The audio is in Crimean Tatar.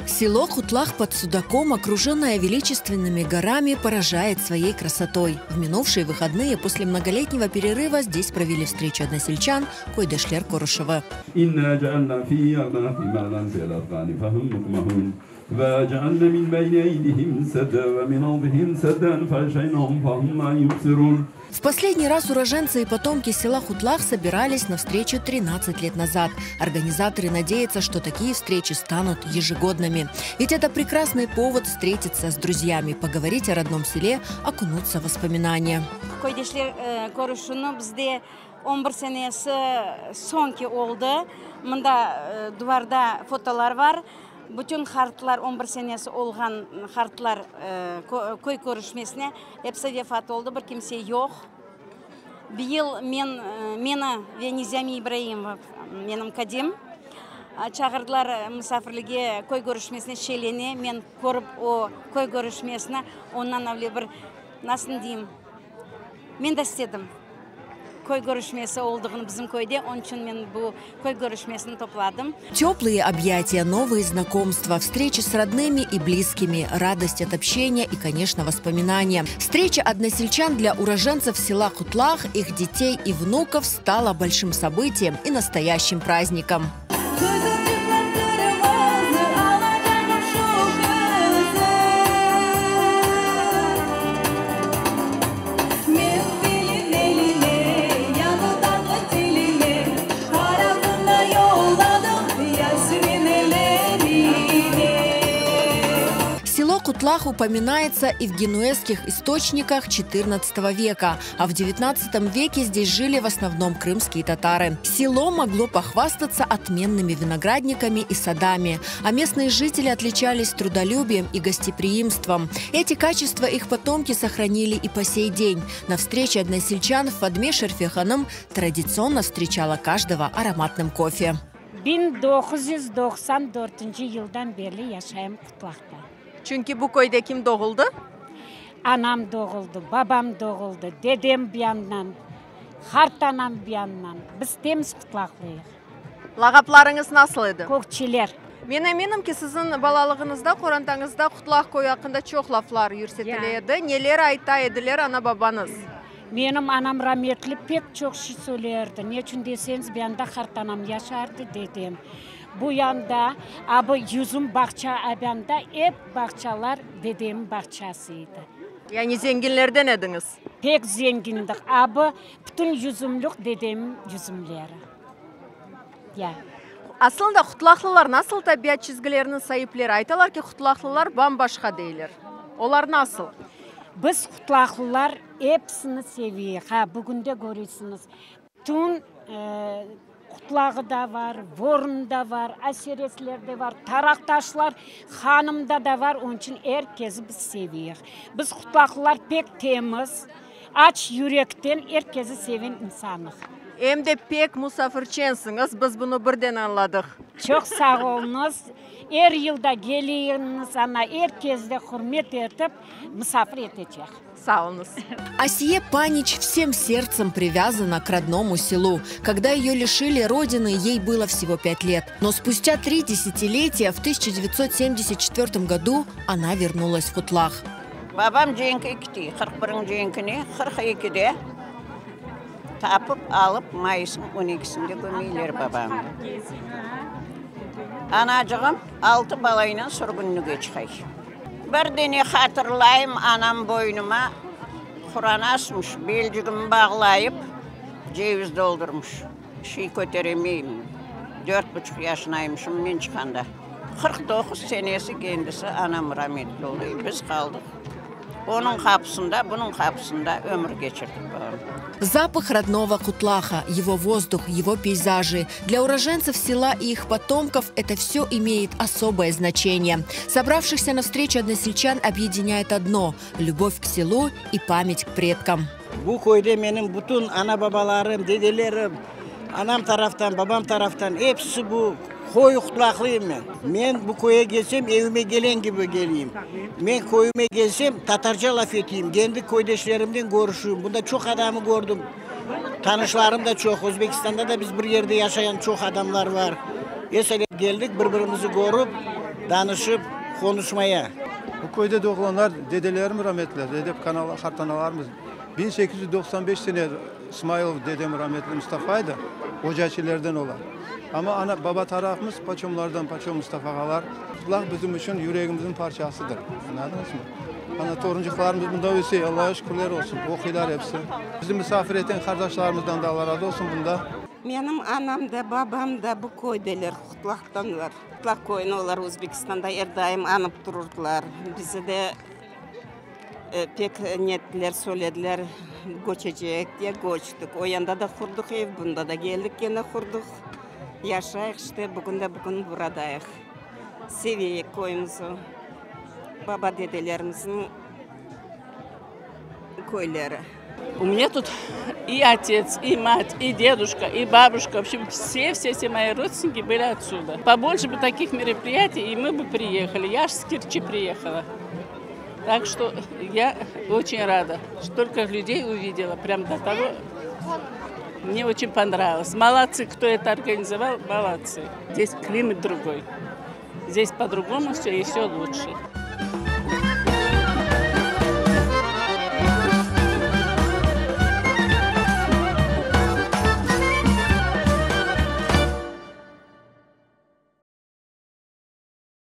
Село Кутлах под Судаком, окруженное величественными горами, поражает своей красотой. В минувшие выходные после многолетнего перерыва здесь провели встречу односельчан Койдашлер Корушева. В последний раз уроженцы и потомки села Хутлах собирались на встречу 13 лет назад. Организаторы надеются, что такие встречи станут ежегодными. Ведь это прекрасный повод встретиться с друзьями, поговорить о родном селе, окунуться в воспоминания. Köydeşler körüşüvi bizde 11 senesi soñki oldı. Mında duvarda fotolar bar. Bütün qartlar 11 senesi olğan qartlar köy körüşmesine episi vefat oldı, bir kimse yoq. Bıyıl men meni ve Nizami İbraimov, menim kadem, çağırdılar musafirlige köy körüşmesine Şeleni. Men körip o köy körüşmesini, ondan avle bir, nasıl deyim, men de istedim köy körüşmesi olduğını bizim köyde, onıñ içün men bu köy körüşmesini topladım. Теплые объятия, новые знакомства, встречи с родными и близкими, радость от общения и, конечно, воспоминания. Встреча односельчан для уроженцев села Кутлах, их детей и внуков стала большим событием и настоящим праздником. Село Кутлах упоминается и в генуэзских источниках XIV века, а в XIX веке здесь жили в основном крымские татары. Село могло похвастаться отменными виноградниками и садами, а местные жители отличались трудолюбием и гостеприимством. Эти качества их потомки сохранили и по сей день. На встрече односельчан Фадме Шерфеханым традиционно встречала каждого ароматным кофе. 1994 yıldan berli yaşayım Qutlaqta. Çünki bu köyde kim doğuldı? Anam doğuldı, babam doğuldı, dedem bir yandan, qartanam bir yandan. Biz temiz Qutlaqlıyıq. Lağaplarıñız nasıl edi? Kökçiler. Men eminim ki, siziñ balalığıñızda, qorantañızda Qutlaq köyü aqqında çoq laflar yürsetile edi. Neler ayta ediler ana-babañız? Menim anam rametli pek çoq şey söylerdi. Ne içün deseñiz, bu yanda qartanam yaşardı, dedem. Bu yanda, a bu yüzüm bağça abânda ep bağçalar dedemniñ bağçası edi. Yani zenginlerden ediñiz? Pek zengindik. A bu bütün yüzümlük dedemniñ yüzümleri. Ya. Aslında qutlaqlılar nasıl tabiat çizgileriniñ saipleri? Aytalar ki, qutlaqlılar bam-başqa deyler. Olar nasıl? Biz qutlaqlılar episini seviyik. Ha, bugün de körüsiñiz, bütün qutlağı da bar, vorun da bar, aseresler de bar, taraqtaşlar hanımda da bar, onıñ içün er kezi biz seviyik. Biz qutlaqlılar pek temiz, aç yürekten er kezi seven insanıq. Em de pek musafirçensiñiz, biz bunı birden añladıq. Çoq sağ oluñız. Er yıl da keliñiz, ana, er kezdi hürmet etip musafir etecek. Sağ oluñız. Асие Панич всем сердцем привязана к родному селу. Когда ее лишили родины, ей было всего пять лет. Но спустя три десятилетия, в 1974 году, она вернулась в Хутлах. Babam cenkke ketti, 41 cenkine, 42-de tapıp alıp mayısnıñ 12-sinde kömeyler babamnı. Anacığım altı balayla sürgünlikke çıqay. Bir dene hatırlayım, anam boynuma Quran asmış, belcigimni bağlayıp, ceviz doldurmış. Şiy köteremeyim, 4,5 yaşınaymışım men çıqqanda. 49 senesi kendisi anam rametli oldı, biz qaldıq. Onıñ qapısında, bunıñ qapısında ömür keçirdik. Запах родного Кутлаха, его воздух, его пейзажи. Для уроженцев села и их потомков это все имеет особое значение. Собравшихся на встречу односельчан объединяет одно – любовь к селу и память к предкам. Bu köyde menim bütün ana-babalarım, dedelerim, anam taraftan, babam taraftan episi bu qoyu qutlaqlıyım men. Men bu köyge kelsem, evime kelen kibi keleyim. Men köyüme kelsem, tatarca laf eteyim, kendi köydeşlerimden körüşeyim. Bunda çoq adamı kördim. Tanışlarım da çoq. Özbekistanda da biz bir yerde yaşayan çoq adamlar bar. Eselep keldik, bir-birimizni körip. Danışıp qonuşmaya. Bu köyde doğğanlar dedelerim rametli, dedem, qartanalarımız. 1895 sene Smailov dedem rametli Mustafa edi, ocaçilerden ola. Amma ana, baba tarafımız Paçomlardan, Paçom Mustafa ağalar. Qutlaq bizim içün yüregimizniñ parçasıdır, añladıñızmı? Ana, torunçıqlarımız bunda öse, Allağa şükürler olsun, oquylar episi. Bizi misafir eten qardaşlarımızdan da Alla razı olsun bunda. Menim anam da, babam da bu köydeler, Qutlaqtanlar. Qutlaq köyüni olar Özbekistanda er daim añıp tururdılar. Bizi de pek nettiler, söylediler, köçecek diye, köçtik. O yanda da qurdıq ev, bunda da keldik kene qurdıq. Yaşayıq işte, bugün de bugün buradayıq. Seveyik köyümizi, baba-dedelerimizniñ köyleri. У меня тут и отец, и мать, и дедушка, и бабушка. В общем, все-все-все мои родственники были отсюда. Побольше бы таких мероприятий, и мы бы приехали. Я аж с Керчи приехала. Так что я очень рада, столько людей увидела. Прям до того мне очень понравилось. Молодцы, кто это организовал, молодцы. Здесь климат другой. Здесь по-другому все и все лучше.